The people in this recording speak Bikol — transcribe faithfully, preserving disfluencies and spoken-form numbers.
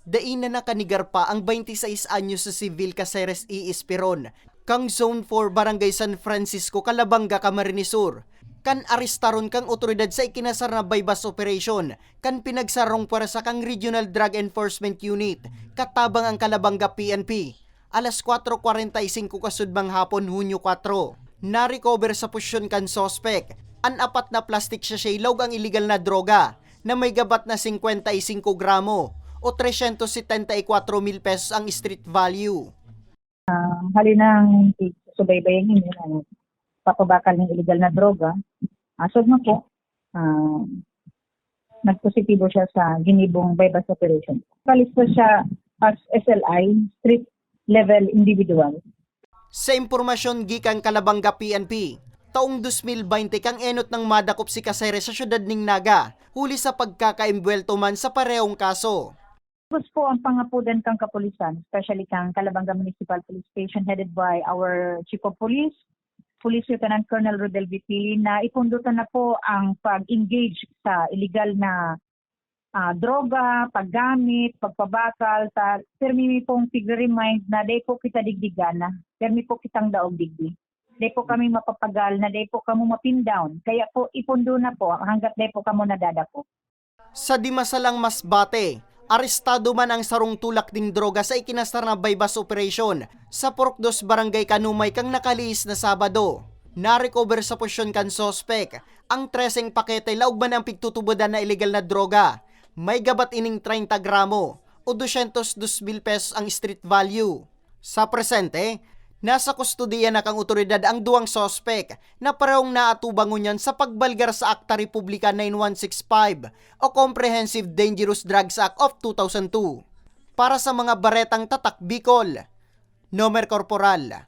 Dai na nakanegar pa ang twenty-six anyos na si Vil Caceres E. Esperon, kan Zone four, Barangay San Francisco, Calabanga, Camarines Sur, kan arestaron kan otoridad sa ikinasar na buy-bust operation kan pinagsarong pwersa kan Regional Drug Enforcement Unit katabang ang Calabanga P N P, alas kwatro kwarenta y singko kasudmang hapon, Hunyo kwatro. Na-recover sa posisyon kan suspek an apat na plastic sachet laog ang iligal na droga na may gabat na singkwenta y singko gramo o tresyentos setenta y kwatro mil pesos ang street value. Ah, halinang subaybayan ninyo na papabakal ng iligal na droga, asod na po, ah, nagpositibo siya sa ginibong buy-bust operation. Kalista siya as S L I, street level individual. Sa impormasyon gikan Calabanga P N P, taong dos mil baynte kang enot nang madakop si Caceres sa siyudad ning Naga, huli sa pagkakaembwelto man sa parehong kaso. Tapos po ang pangapudan kang kapulisan, especially kang Calabanga Municipal Police Station headed by our Chief of Police, Police Lieutenant Colonel Rodel Vitili, na ipundutan na po ang pag-engage sa illegal na ah, droga, paggamit, pagpabakal, ta, pirmi mi pong pig-remind na dai po kita digdigana, pirmi po kitang daog digdi. Dai po kami mapapagal na dai po kamo mapin down. Kaya po, ipundo na po hanggat dai po kamo nadadakop. Sa di masalang Masbate, arestado man ang sarong tulak ning droga sa ikinasar na buy-bust operation sa Purok dos, Barangay Kanumay, kan nakalihis na Sabado. Na-recover sa posisyon kan suspek ang treseng pakete laog man ang pigtutubodan na iligal na droga. May gabat ining treinta gramo o dosyentos dos mil pesos ang street value. Sa presente, nasa kustodiya na kan otoridad ang duwang suspek na parehong naatubang ngunyan sa pagbalgar sa Akta Republika nine one six five o Comprehensive Dangerous Drugs Act of two thousand two. Para sa mga baretang Tatak Bicol, Nomer Corporal.